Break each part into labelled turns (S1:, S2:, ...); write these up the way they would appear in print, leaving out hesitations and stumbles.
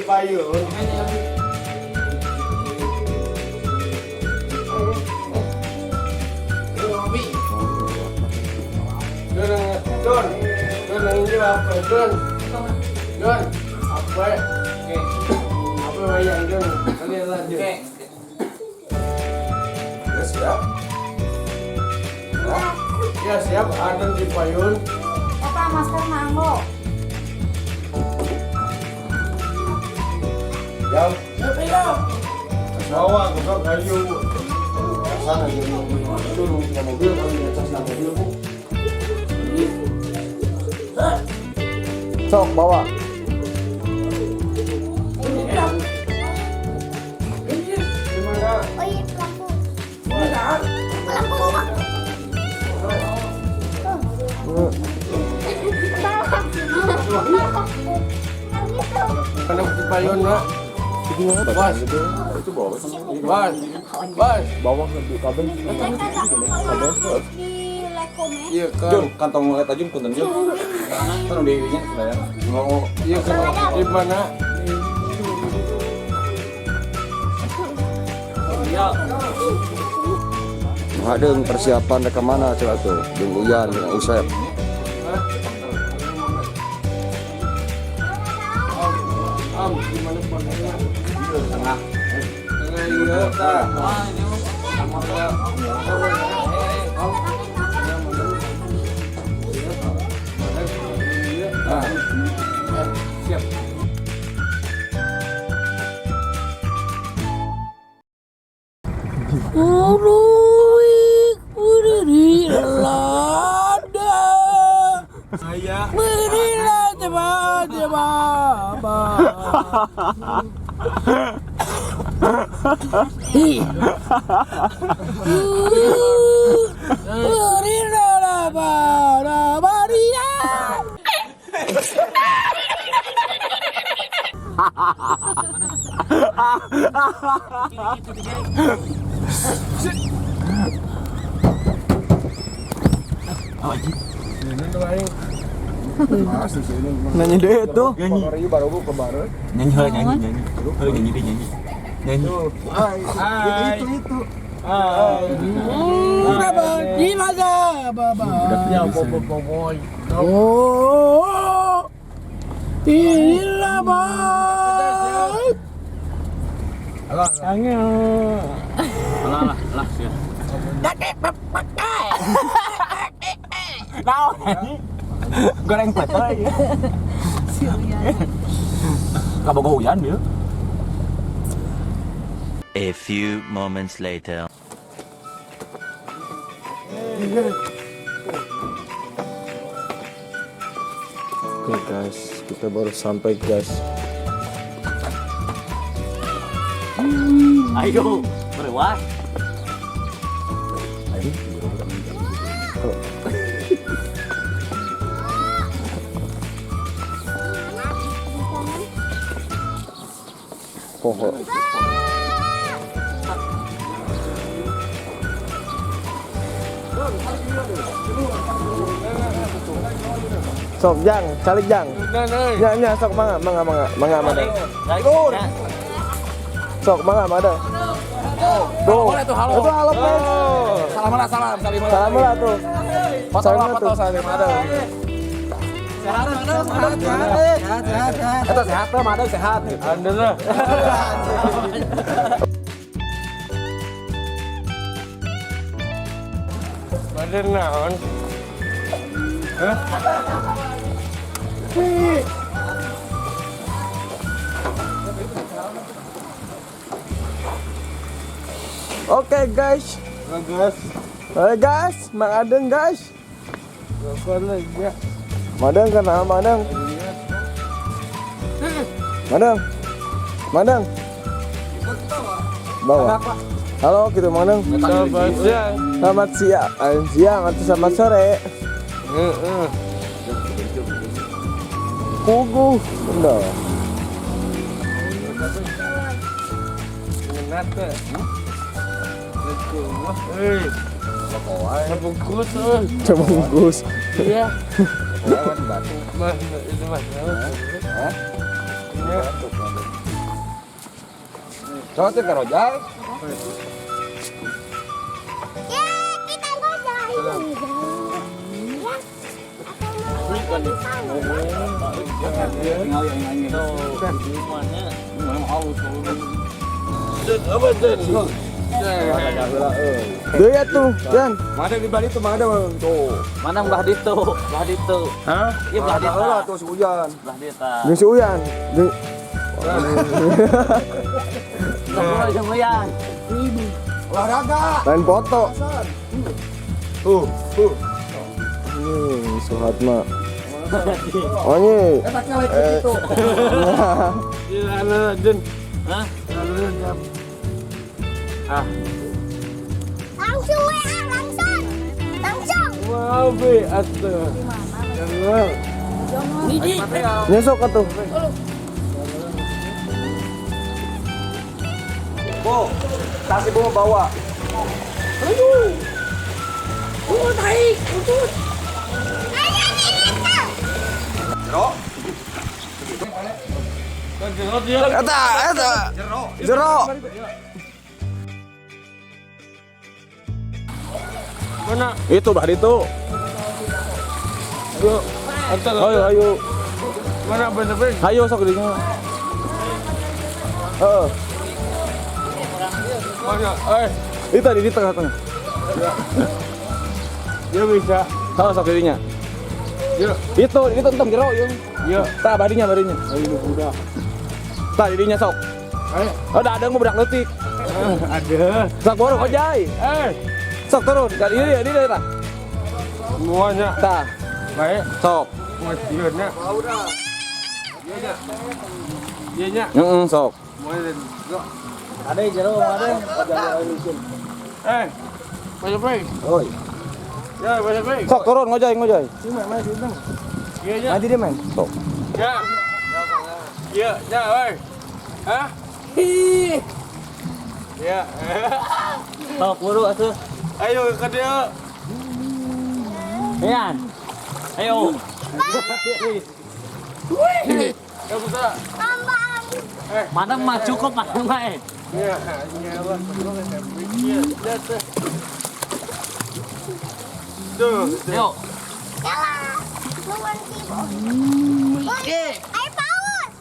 S1: Payun. Don, Don, Don, ini apa? Don, Don, apa? Oke, apa wayang Don? Kalian lanjut.
S2: Ya siap.
S1: Ya siap, ada di payun.
S3: Eta masker nganggo.
S2: Yang
S1: Bawa ke kayu.
S2: sana itu punya mobil kalau di atas mobil, Bu.
S4: Sok bawa.
S1: Gimana?
S3: Oh iya, lampu. Lampu.
S1: Mana di payun, Nak? Bas,
S2: Itu bawah.
S1: Bas, bas.
S4: Bawah lebih kabel.
S3: Di lekome.
S1: Iya kan.
S2: Jun, kantong eta Jun punten Jun. Kan udah nya saya. Mau
S1: Iya kan. Di mana?
S4: Nah, deung persiapan rek mana coba tuh? Jeung Uyan jeung Usep.
S1: Am, di mana payunnya? Tengah. Tengah iya, tah. Siap.
S4: Nanya deh tuh.
S2: Nyanyi baru ke baru.
S5: Nyanyi heula, nyanyi nyanyi. Heula nyanyi deh, nyanyi. Nyanyi.
S1: Hai. Itu itu. Hai. Ya, bobo bobo.
S6: Oh, inilah baik.
S5: Alah alah alah sia. Naon anjing? Goreng petai. Kabogoh Uyan dia.
S7: A few moments later.
S4: Oke guys, kita baru sampai guys.
S5: Ayo, berewah.
S4: Pohon. Sok jang, calik jang. Nya nya sok mangga mangga mangga mangga mangga. Sok mangga mangga. Tuh.
S2: Itu halo.
S4: Itu halo, Pes.
S2: Salam lah, salam, salim.
S4: Salam lah tuh.
S2: Foto lah,
S4: Salam
S2: foto
S4: tuh.
S2: salim ada. Sehat, sehat, sehat, sehat, sehat. Eta sehat, mah ada sehat.
S1: Anda lah. Badan naon? Hah?
S4: Oke guys.
S1: Bagus.
S4: Oke guys, Mang Adeng guys.
S1: Lagi.
S4: Madeng kenal Madeng. Madeng. Madeng. Bawa. Halo, gitu Madeng.
S1: Selamat siang.
S4: Selamat siang, siang atau selamat sore.
S1: Heeh.
S4: Puguh, enggak.
S1: Sebungkus, euy.
S4: Sebungkus.
S1: Iya. Mah, itu mah. Hah? Iya.
S2: Coba tuh karojai.
S3: Ya, kita ngojai.
S4: Deui atuh, Jan.
S2: Mana di Bali tuh mana tuh.
S8: Mana belah ditu? Belah ditu.
S1: Hah?
S8: Iya belah ditu.
S2: Lah tuh si Uyan.
S8: Belah ditu.
S4: Jeung si Uyan. Jeung
S8: Jeung Uyan.
S2: Olahraga.
S4: Lain foto.
S2: Tuh, tuh.
S4: Ini Suhatma. Oh ini.
S2: Enaknya lagi gitu.
S1: Iya, Jun.
S8: Hah?
S1: Ah.
S3: Langsung WA, langsung. Langsung.
S1: Wow, be atuh. Jangan.
S4: Nyesok atuh.
S2: Bu, tas ibu mau bawa.
S3: Ayo,
S2: Jero.
S4: Eta, eta. Jero.
S1: Mana?
S4: Itu bah itu.
S1: Ayo.
S4: Ayo, ayo.
S1: Mana bener-bener?
S4: Ayo sok dinya. Heeh.
S1: Mana? Eh,
S4: Itu tadi di tengah-tengah.
S1: dia bisa.
S4: Tahu sok dirinya.
S1: Yuk.
S4: Itu tentang jero yuk.
S1: Yuk.
S4: Tah badinya badinya.
S1: Ayo udah.
S4: Tah dirinya sok.
S1: Ayo.
S4: Oh, ada mau budak leutik.
S1: Ada.
S4: Sok borong ojai.
S1: Eh,
S4: Sok turun. Ka dieu dia dia tah.
S1: semuanya.
S4: Tah,
S1: Baik.
S4: sok.
S1: Mau tiurnya. Iya, nya.
S4: Heeh, sok.
S1: Mau
S2: Ada jero, ada.
S1: Eh. Baik, baik.
S2: Oi.
S1: Ya, baik, baik.
S4: Sok turun ngojai ngojai.
S1: Iya, nya.
S4: Nanti dia main. Sok.
S1: Ya. Ya, ya, oi. Hah? Hi. Ya.
S8: Sok buru atuh.
S1: Ayo ke dia.
S8: Yan. Ayo.
S1: Ya, bisa.
S3: Bambang.
S8: Mana mah cukup mana mah.
S1: Ya, ya, ya. Tuh.
S8: Ayo.
S3: Yalah. Nuwun tiba. Ayo paus.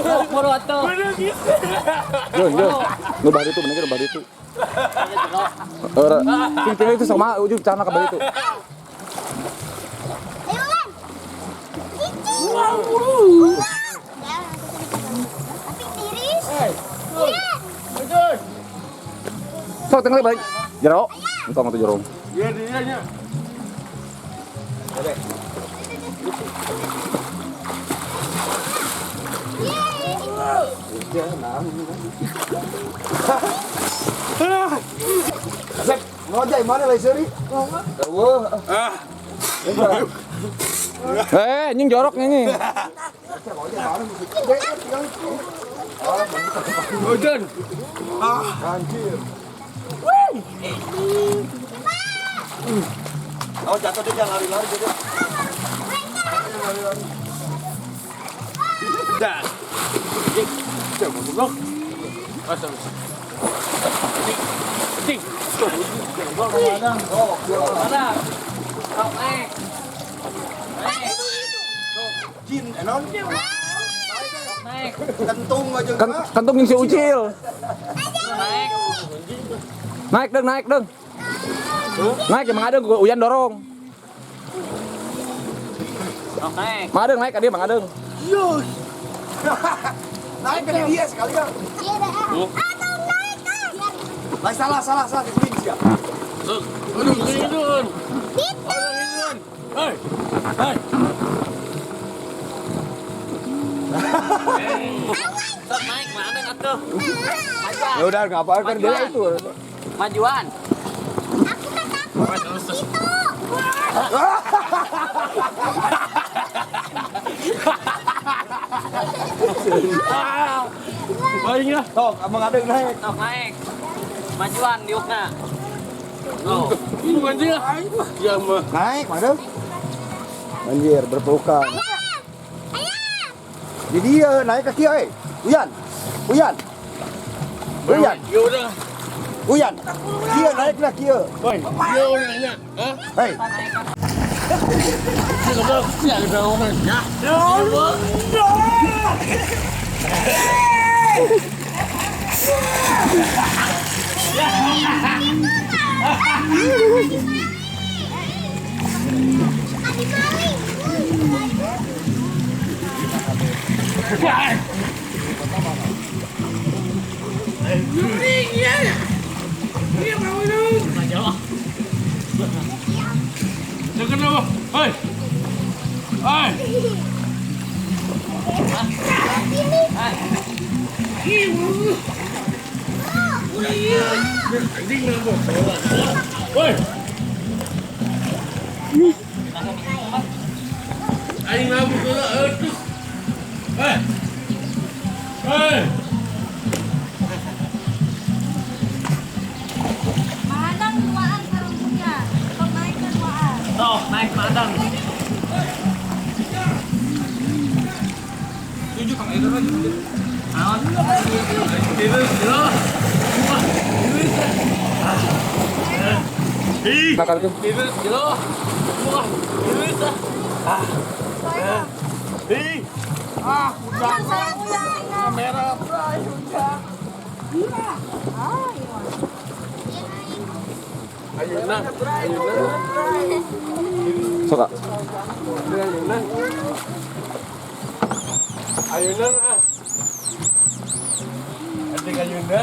S8: Sok buru atuh.
S4: Jun, Jun. Nu bah ditu bener bah ditu. Ora. Sing tinggal itu sama ujung cana ka bah ditu.
S3: Ayo Lan. Cici. Ya, tapi tiris. Iya.
S4: Sok tinggal balik. Jero. Entong atuh jero.
S1: Iya, dia nya.
S2: Sep, ngojai mana lagi seri? Eueuh.
S4: Eh, anjing jorok ini.
S1: Hujan.
S2: Anjir. Oh, jatuh dia jangan lari-lari jadi.
S1: Dah. Coba goblok. Masa. Ting.
S8: Mana? Sok naik.
S2: Jin, enon.
S8: Naik.
S2: Kentung aja.
S4: Kentung jeung si Ucil.
S8: Naik.
S4: Naik deng, naik deng. Naik ya Mang Adeng, Uyan dorong.
S8: Sok naik.
S4: Mang Adeng naik ka dia Mang Adeng.
S2: Naik ke dia sekalian.
S3: Iya dah. Atau naik ah.
S2: Lah salah salah salah diguling sia.
S1: Aduh, tidur. Hei. Hei.
S8: Sok naik Mang Adeng atuh.
S2: Ya udah enggak apa-apa kan dia itu.
S8: Majuan.
S3: Aku kan takut itu.
S1: Baik lah.
S2: Tok, abang Adeng naik.
S8: Sok naik. Majuan diukna. Oh.
S1: Ini anjing lah. Ya, mah.
S2: Naik, Mang Adeng. Anjir, berpelukan.
S3: Ayah.
S2: Di dia naik ke kieu euy. Uyan. Uyan. Uyan.
S1: Ya udah.
S2: Uyan. Kieu naik na kieu.
S1: Woi, dia udah nanya. Hah?
S2: Hei.
S1: Ya. Hei. Hei. Woi. Aing mabuk heula aduh. Hei. Hei.
S3: Madang duaan sarungnya. Sok naik ke duaan.
S8: Sok naik madang.
S5: Tunjuk kang itu lagi.
S8: Naon?
S4: Nakal tuh.
S1: Ah, udah. Merah, bray, udah. Ayuna, ayuna.
S4: Sok, Kak.
S1: Ayuna. Ayuna ah. Adik ayuna.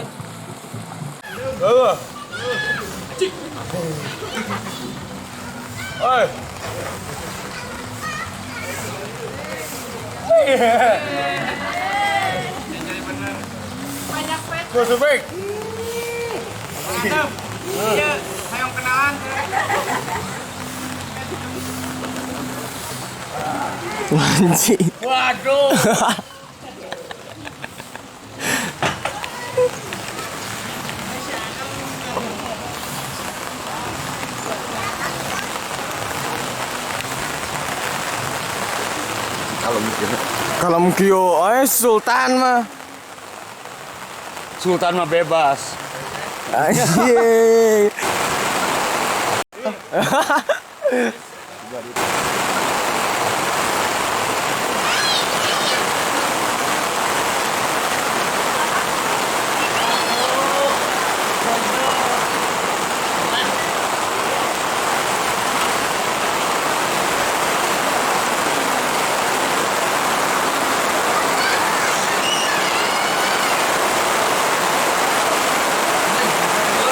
S1: Oh. Cik. Oi.
S6: Banyak pet.
S1: Gosopek.
S6: Iya, hayang kenalan.
S9: Anjing.
S1: Waduh.
S9: Kalem kieu euy Sultan mah.
S5: Sultan mah bebas.
S9: Anjing.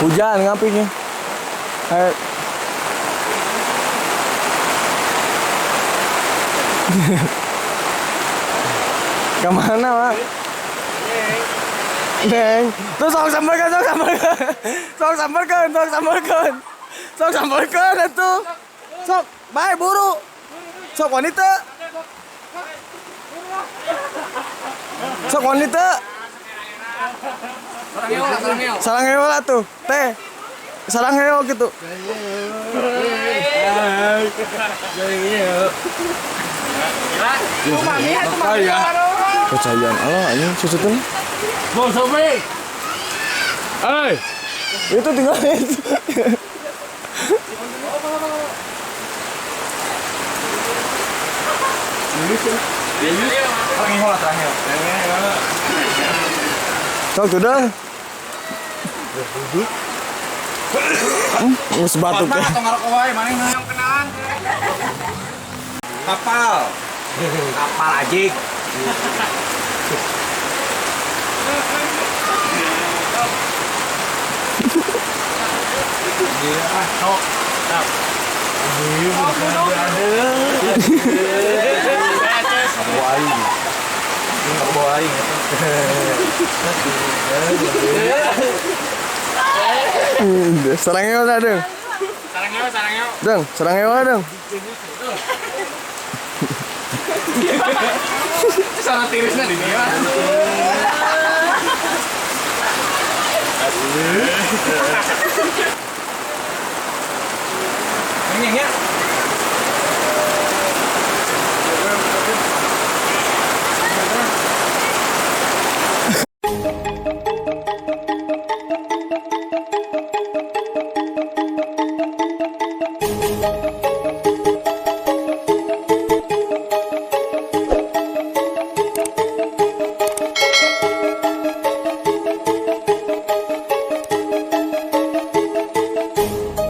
S9: Hujan ngapinya. Ayo. Kemana, Pak? Neng. Tuh sok sambarkeun, sok sambarkeun. Sok sambarkeun, sok sambarkeun. Sok sambarkeun atuh. Sok, bae buru. Sok wanita. Sok wanita. Sarang heo lah tuh, teh. Sarang heo gitu. Kecayaan Allah ini susu tuh.
S1: Bos Sofi. Hei.
S9: Itu tinggal itu.
S5: Sarang heo lah, sarang heo.
S9: Sok sudah. Geus batuk ya.
S5: Atau ngarokok wae manehna.
S6: Hayang kenalan.
S5: Kapal. Kapal ajik.
S9: Sarang heo lah deng.
S6: Sarang heo, sarang heo.
S9: Deng, sarang heo lah deng.
S6: Sarang tirisnya di dia.